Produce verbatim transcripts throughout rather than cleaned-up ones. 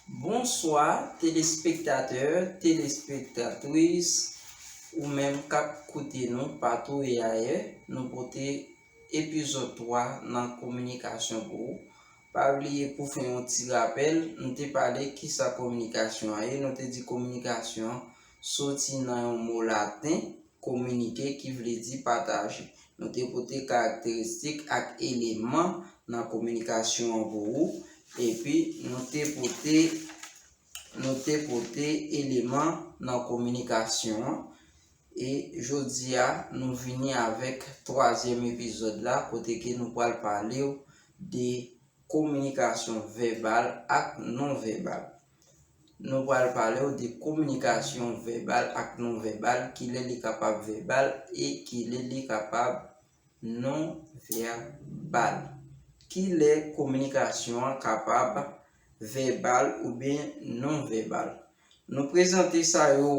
Bonswa, telespektatè, telespektatris, ou menm k ap koute nou patou e ayè. Nou pote epizòd twa nan kominikasyon pou ou. Pa bliye pou fè yon ti rapèl, nou te pale kisa kominikasyon an ye. Nou te di kominikasyon an soti nan yon mo laten, communicare, ki vle di pataje. Nou te pote karakteristik ak eleman nan kominikasyon an pou ou, epi nou te pote, nou te pote eleman nan kominikasyon an. E jodi a, nou vini avèk twazyèm epizòd la, kote ke nou pral pale w de kominikasyon vèbal ak non vèbal. Nou pral pale w de kominikasyon vèbal ak non vèbal, kilè li kapab vèbal e kilè li kapab non vèbal. Kilè kominikasyon an kapab vèbal oubyen non vèbal? Nou prezante sa yo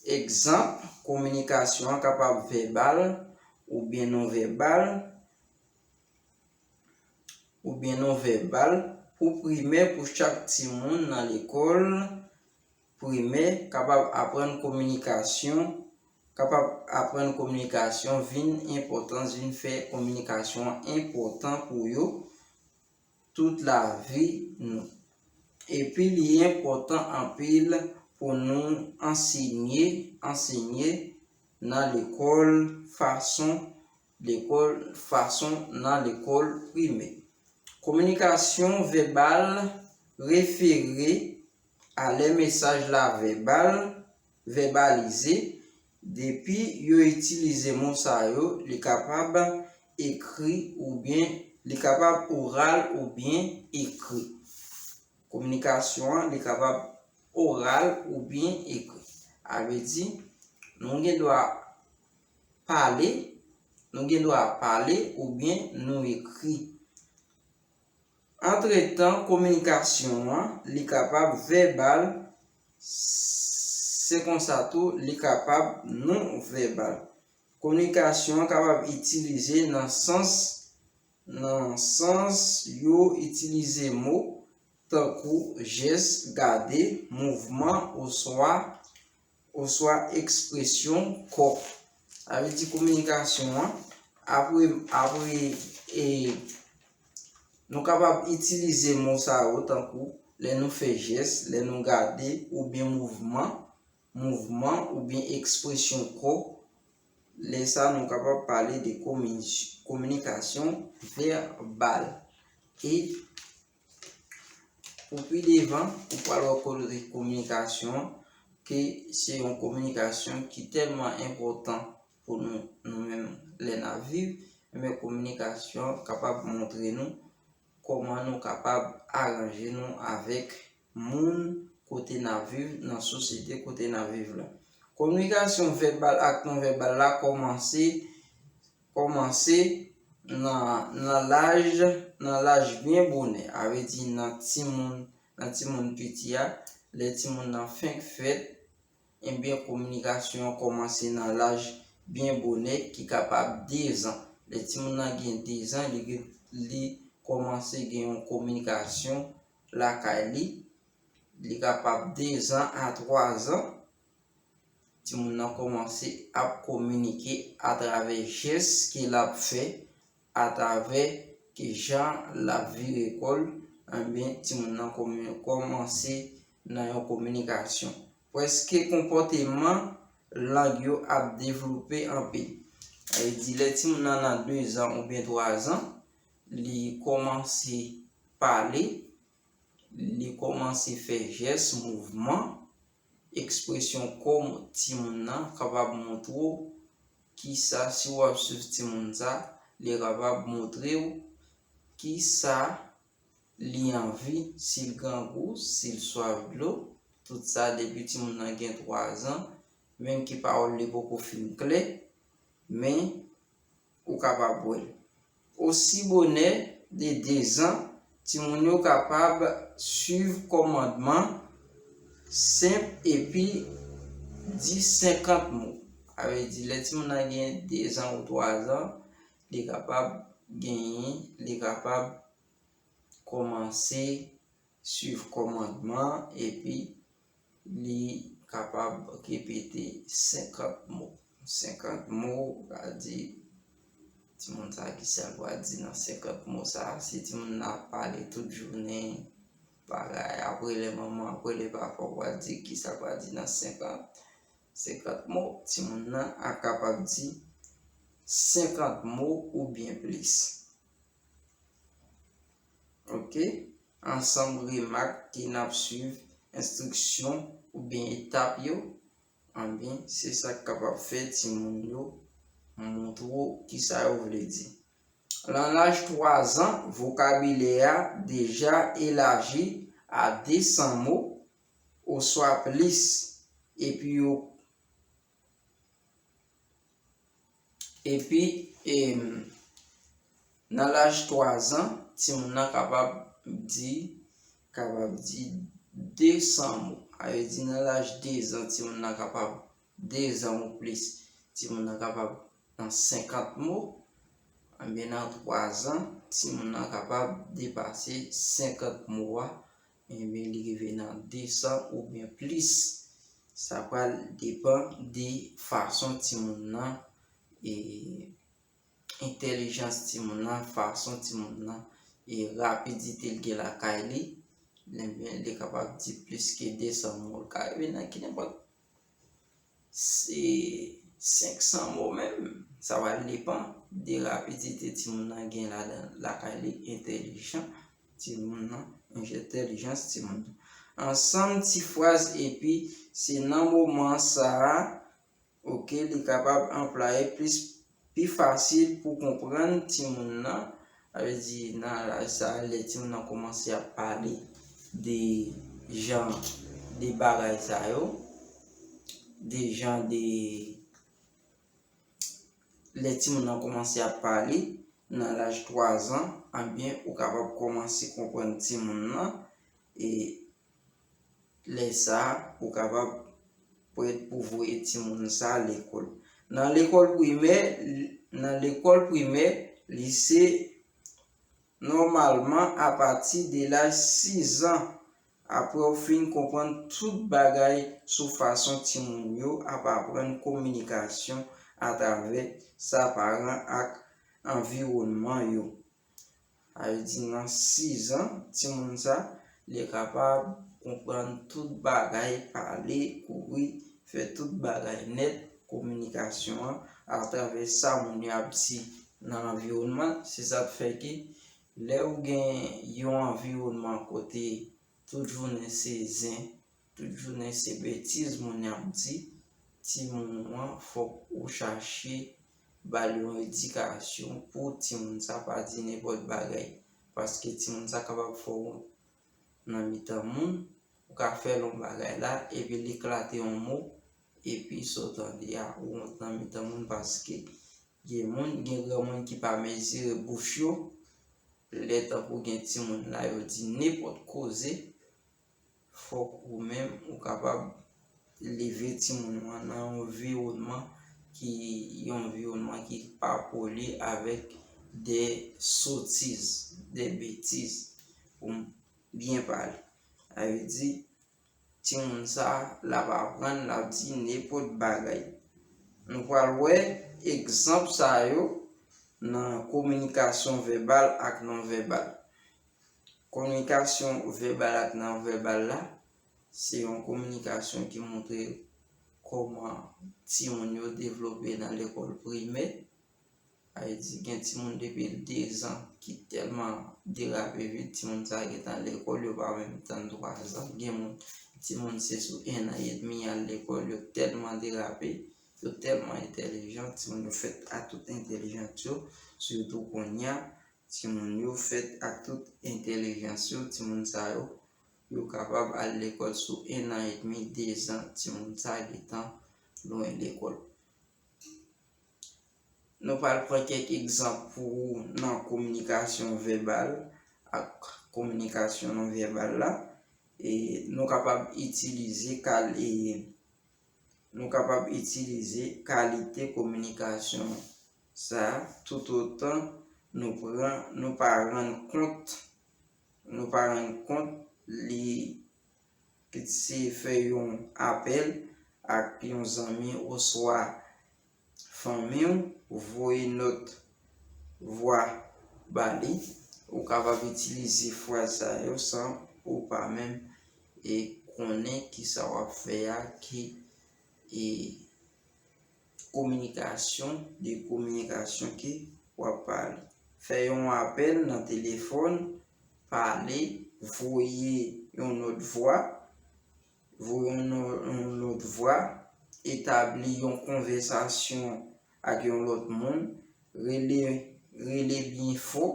egzanp, kominikasyon an kapab vèbal oubyen non vèbal, oubyen non vèbal. Pou primè, pou chak timoun nan lekòl primè kapab aprann kominikasyon, kapab aprann kominikasyon, vin enpòtans, vin fè kominikasyon an enpòtan pou yo tout lavi nou. Epi li enpòtan anpil pou nou ansenye, ansenye nan lekòl fason, lekòl fason nan lekòl primè. Kominikasyon vèbal refere a lè mesaj la vèbal, vèbalize, depi yo itilize mo sa yo, li kapab ekri oubyen, li kapab oral oubyen ekri. Kominikasyon an, li kapab oral oubyen ekri. A vle di, nou gen dwa pale, nou gen dwa pale oubyen nou ekri. Antretan, kominikasyon an, li kapab vèbal, se konsa tou, li kapab non vèbal. Kominikasyon an kapab itilize nan sans, nan sans yo itilize mo tankou jès, gade, mouvman, oswa, oswa ekspresyon kò. Sa vle di kominikasyon an, apre, apre, e, nou kapab itilize mo sa yo tankou lè nou fè jès, lè nou gade, oubyen mouvman, mouvman, oubyen ekspresyon kò. Lè sa, nou kapab pale de komini-, kominikasyon vèbal. E pou pi devan, ou pral wè kote kominikasyon, ke se yon kominikasyon ki tèlman enpòtan pou nou, nou menm, lè n ap viv. Ebyen, kominikasyon kapab montre nou kòman nou kapab aranje nou avèk moun kote n ap viv, nan sosyete kote n ap viv la. Kominikasyon vèbal ak non vèbal la kòmanse, kòmanse nan, nan laj, nan laj byen bonè, a vle di nan timoun, nan timoun piti a, lè timoun nan fenk fèt, ebyen, kominikasyon an kòmanse nan laj byen bonè ki kapab de zan. Lè timoun nan gen de zan, li gen, li kòmanse gen yon kominikasyon lakay li. Li kapab de zan a twa zan. Timoun nan kòmanse ap kominike atravè jès ke l ap fè, atravè ki jan l ap vire kò l, ebyen, timoun nan komi-, kòmanse nan yon kominikasyon. Prèske konpòteman lang yo ap devlope anpil. Sa vle di, lè timoun nan nan de zan oubyen twa zan, li kòmanse pale, li kòmanse fè jès, mouvman, ekspresyon kò timoun nan kapab montre w kisa, si w ap swiv timoun sa, li kapab montre w kisa li anvi, si l grangou, si l swaf dlo, tout sa depi timoun nan gen twa zan, menm ke pawòl li poko fin klè, men ou kapab wè l. Osi bonè de de zan, timoun yo kapab swiv kòmandman senp epi di senkant mo. Sa vle di, lè timoun nan gen de zan ou twa zan, li kapab genyen, li kapab kòmanse swiv kòmandman, epi li kapab repete senkant mo. Senkant mo, sa di, timoun sa, kisa l pral di nan senkant mo sa? Si timoun nan ap pale tout jounen, bagay, ap rele manman, ap rele papa, w pral di kisa l pral di nan senkant, senkant mo. Timoun nan ap kapab di senkant mo oubyen plis. Oke? Ansanm remak ke n ap swiv enstriksyon oubyen etap yo, anben, se sa k kapab fè timoun yo montre w kisa yo vle di. Nan laj twa zan, vokabilè a deja elaji a de san mo oswa plis, epi yo, epi, em, nan laj twa zan, timoun nan kapab di, kapab di de san mo. Sa vle di, nan laj de zan, timoun nan kapab, de zan ou plis, timoun nan kapab nan senkant mo. Anben, nan twa zan, timoun nan kapab depase senkant mo a, enben, li rive nan de san oubyen plis. Sa pral depann de fason timoun nan, e, entèlijans timoun nan, fason timoun nan, e, rapidite l gen lakay li. Enben, li kapab di plis ke de san mo. L ka rive nan ki nenpòt, se senk san mo menm. Sa va depann de rapidite timoun nan gen ladan lakay li, entèlijan timoun nan, entèlijans timoun nan. Ansanm ti fraz, epi se nan moman sa a, oke, li kapab anplwaye plis, pi fasil pou konprann timoun nan. Sa vle di, nan laj sa a, lè timoun nan kòmanse ap pale de jan de bagay sa yo, de jan de, lè timoun nan kòmanse ap pale nan laj twa zan, anben, ou kapab kòmanse konprann timoun nan, e lè sa a, ou kapab prèt pou voye timoun sa a lekòl. Nan lekòl primè, nan lekòl primè, lise, nòmalman, apati de laj sis zan, apre w fin konprann tout bagay sou fason timoun yo ap aprann kominikasyon atravè sa paran ak anviwònman yo. Sa vle di nan sis zan, timoun sa, li kapab konprann tout bagay, pale, kouri, fè tout bagay nèt, kominikasyon an, atravè sa moun yo ap di nan anviwònman. Se sa k fè ke lè ou gen yon anviwònman kote tout jounen se zen, tout jounen se betiz moun ap di, timoun ou an, fòk ou chache ba l yon edikasyon pou timoun sa pa di nenpòt bagay. Paske timoun sa kapab fè w wont nan mitan moun, ou ka fè l yon bagay la, epi l eklate yon mo, epi sa w tande a, ou wont nan mitan moun, paske gen moun, gen granmoun ki pa mezire bouch yo, lè tankou gen timoun la, yo di nenpòt koze, fòk ou menm ou kapab leve timoun ou an nan yon anviwònman ki, yon anviwònman ki pa poli avèk de sotiz, de betiz, pou m byen pale. Sa vle di, timoun sa, l ap aprann, l ap di nenpòt bagay. Nou pral wè egzanp sa yo nan kominikasyon vèbal ak non vèbal. Kominikasyon vèbal ak non vèbal la, se yon kominikasyon ki montre kòman timoun yo devlope nan lekòl primè. Sa vle di, gen timoun depi de zan ki tèlman derape vit, timoun sa gentan lekòl, yo pa menm tann twa zan. Gen moun, timoun se sou en an edmi y al lekòl, yo tèlman derape, yo tèlman entèlijan, timoun yo fèt ak tout entèlijans yo, sitou kounye a, timoun yo fèt ak tout entèlijans yo, timoun sa yo, yo kapab al lekòl sou en an edmi, de zan, timoun sa gentan lwen lekòl. Nou pral pran kèk egzanp pou ou nan kominikasyon vèbal ak kominikasyon non vèbal la. E nou kapab itilize kal-, e nou kapab itilize kalite kominikasyon sa a toutotan nou pran, nou pa rann kont, nou pa rann kont li, kit se fè yon apèl ak yon zanmi oswa fanmi w, voye nòt vwa ba li. Ou kapab itilize fraz sa yo san ou pa menm e konnen ki sa w ap fè a, ki e kominikasyon, de kominikasyon ke w ap pale. Fè yon apèl nan telefòn, pale, voye yon nòt vwa, voye yon nò-, yon nòt vwa, etabli yon konvèsasyon ak yon lòt moun, rele, rele byen fò,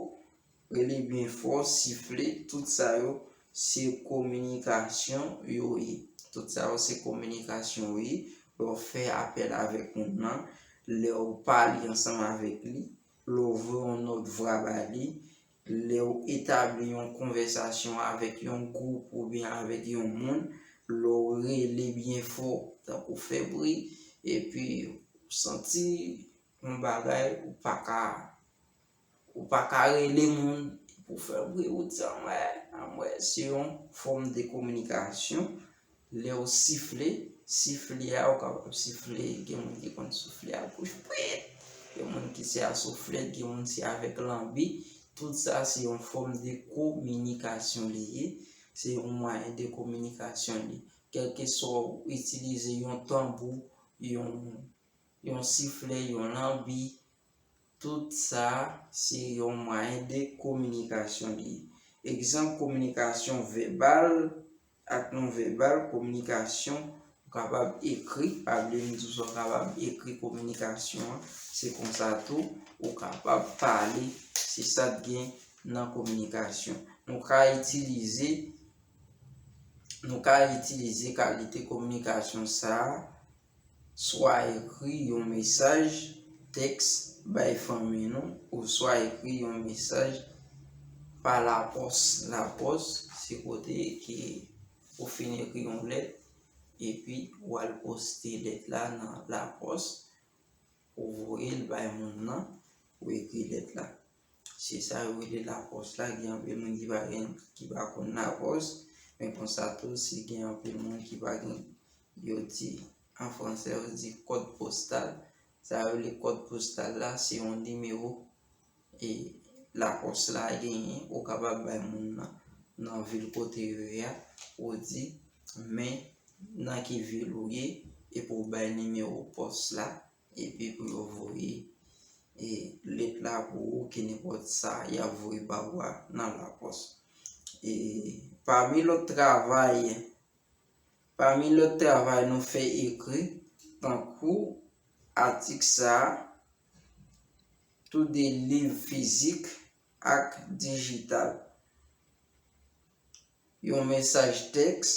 rele byen fò, sifle, tout sa yo se kominikasyon yo ye. Tout sa yo se kominikasyon yo ye. Lè w fè apèl avèk moun nan, lè w pale ansanm avèk li, lè w voye yon nòt vwa ba li, lè w etabli yon konvèsasyon avèk yon gwoup oubyen avèk yon moun, lè w rele byen fò, tankou fè bri, epi w santi yon bagay ou pa ka, ou pa ka rele moun pou fè bri, ou di, "Anmwey, anmwey." Se yon fòm de kominikasyon. Lè w sifle, sifle a, ou kapab sifle, gen moun ki konn soufle a bouch, pwit! Gen moun ki se a souflèt, gen moun se avèk lanbi. Tout sa se yon fòm de kominikasyon li ye. Se yon mwayen de kominikasyon li. Kèlkeswa w itilize yon tanbou, yon, yon siflè, yon lanbi, tout sa se yon mwayen de kominikasyon li ye. Egzanp, kominikasyon vèbal ak non vèbal, kominikasyon, ou kapab ekri, pa bliye m di w sa, ou kapab ekri kominikasyon an, se konsa tou, ou kapab pale, se sa k gen nan kominikasyon. Nou ka itilize, nou ka itilize kalite kominikasyon sa a, swa ekri yon mesaj tèks bay fanmi nou, oswa ekri yon mesaj pa lapòs. Lapòs, se kote ke ou fin ekri yon lèt, epi w al poste lèt la nan lapòs, ou voye l bay moun nan, ou ekri lèt la. Se sa yo rele lapòs la. Gen anpil moun ki pa gen, ki pa konn lapòs, men konsa tou, si gen anpil moun ki pa gen, yo di, an fransè, yo di kòd postal. Sa yo rele kòd postal la, se yon nimewo, e, lapòs la genyen, ou kapab bay moun nan, nan vil kote yo ye a, ou di, men nan ki vil ou ye, epi ou bay nimewo pòs la, epi pou yo voye, e, lèt la pou ou, ki nenpòt sa y ap voye ba ou a nan lapòs. E, pami lòt travay, pami lòt travay nou fè ekri, tankou atik sa a, tou de liv fizik ak dijital, yon mesaj tèks,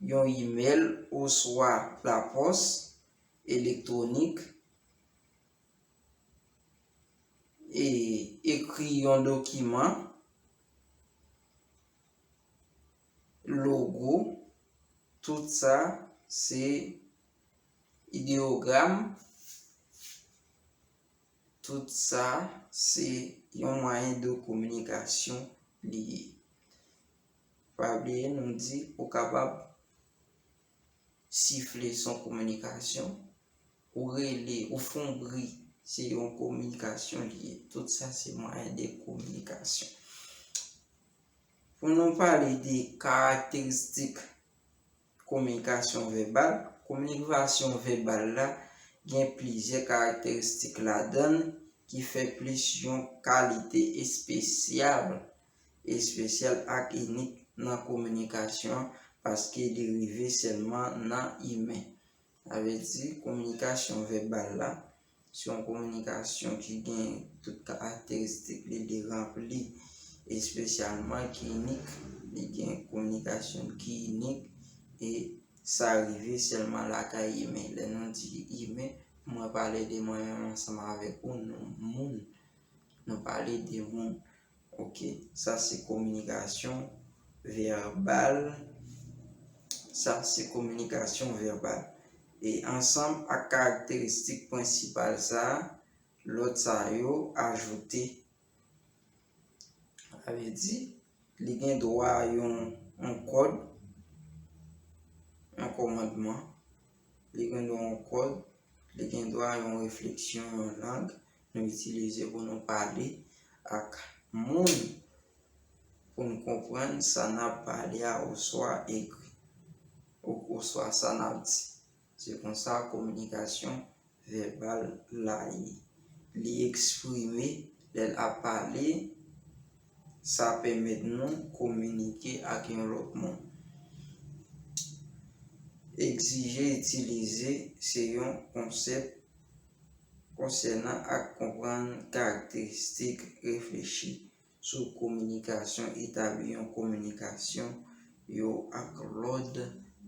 yon imèl oswa lapòs elektwonik, e ekri yon dokiman, logo, tout sa se ideyogram, tout sa se yon mwayen de kominikasyon li ye. Pa bliye, nou di ou kapab sifle, se yon kominikasyon, ou rele, ou fè yon bri, se yon kominikasyon li ye. Tout sa se mwayen de kominikasyon. Pou nou pale de karakteristik kominikasyon vèbal, kominikasyon vèbal la gen plizyè karakteristik ladan l ki fè plis yon kalite espesyal, espesyal ak inik nan kominikasyon an, paske li rive sèlman nan imen. Sa vle di, kominikasyon vèbal la, se yon kominikasyon ki gen tout karakteristik li, li ranpli, espesyalman ki inik. Li gen kominikasyon ki inik, e sa rive sèlman lakay imen. Lè nou di imen, mwen pale de mwen menm ansanm avèk ou, nou moun. Nou pale de moun. Ok, sa se kominikasyon vèbal. Sa se kominikasyon vèbal. E ansanm ak karakteristik prensipal sa a, lòt sa yo ajoute. Sa vle di, li gen dwa yon, yon kòd, yon kòmandman, li gen dwa yon kòd, li gen dwa yon refleksyon, yon lang nou itilize pou nou pale ak moun, pou n konprann sa n ap pale a oswa ekri, ou, oswa sa n ap di. Se konsa kominikasyon vèbal la ye. Li eksprime lè l ap pale, sa pèmèt nou kominike ak yon lòt moun. Egzije, itilize se yon konsèp konsènan ak konprann karakteristik, reflechi sou kominikasyon, etabli yon kominikasyon yo ak lòd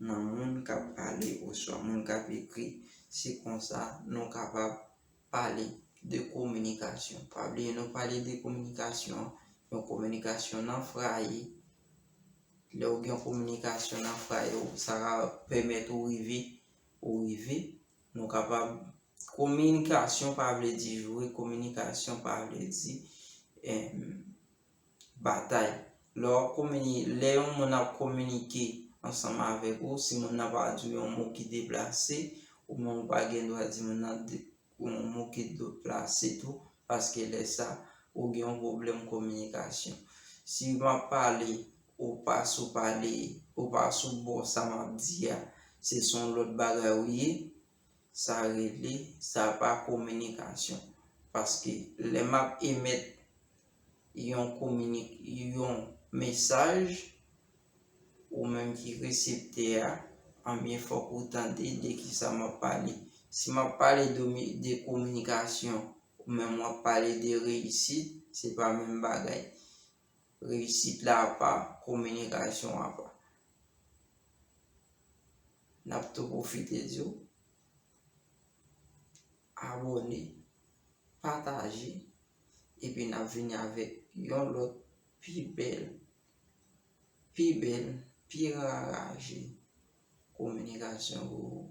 nan moun k ap pale oswa moun k ap ekri. Se konsa nou kapab pale de kominikasyon. Pa bliye, nou pale de kominikasyon, yon kominikasyon nan fraye. Lè w gen yon kominikasyon nan fraye, sa ka pèmèt ou rive, ou rive. Nou kapab, kominikasyon pa vle di jwe, kominikasyon pa vle di, em, batay. Lè w ap komini-, lè yon moun ap kominike ansanm avèk ou, si moun nan pa di w yon mo ki deplase, ou menm ou pa gen dwa di moun nan de-, yon mo ki deplase tou, paske lè sa, ou gen yon pwoblèm kominikasyon. Si m ap pale, ou pa sou pale, ou pa sou bò sa m ap di a, se sou yon lòt bagay ou ye, sa rele, sa pa kominikasyon. Paske lè m ap emèt yon kominik-, yon mesaj, ou menm ki reseptè a, anbyen fòk ou tande de kisa m ap pale. Si m ap pale de mi-, de kominikasyon, ou menm w ap pale de reyisit, se pa menm bagay. Reyisit la apa, kominikasyon apa. N ap tou pwofite di w, abòne, pataje, epi n ap vini avèk yon lòt pi bèl, pi bèl, pi anraje kominikasyon pou ou,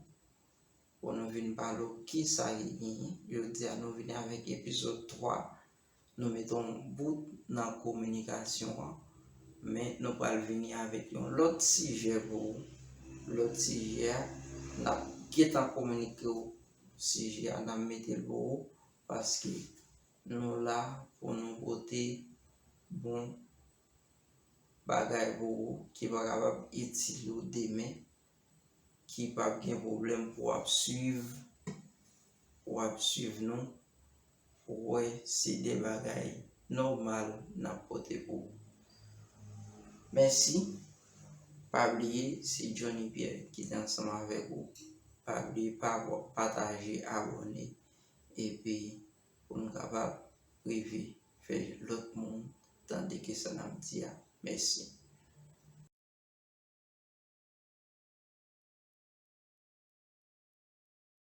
pou nou vin pale w kisa ki genyen. Jodi a, nou vini avèk epizòd twa. Nou mete yon bout nan kominikasyon an, men nou pral vini avèk yon lòt sijè pou ou. Lòt sijè a, n ap gentan kominike w sijè a, n ap mete l pou ou, paske nou la pou nou pote bon bagay pou ou ki va kapab itil ou demen, ki p ap gen pwoblèm pou w ap swiv, pou w ap swiv nou, pou w wè se de bagay nòmal n ap pote pou ou. Mèsi. Pa bliye, se Johnny Pierre ki te ansanm avèk ou. Pa bliye, pa, pataje, abòne, epi pou nou kapab rive fè lòt moun tande ke sa n ap di a. Mèsi.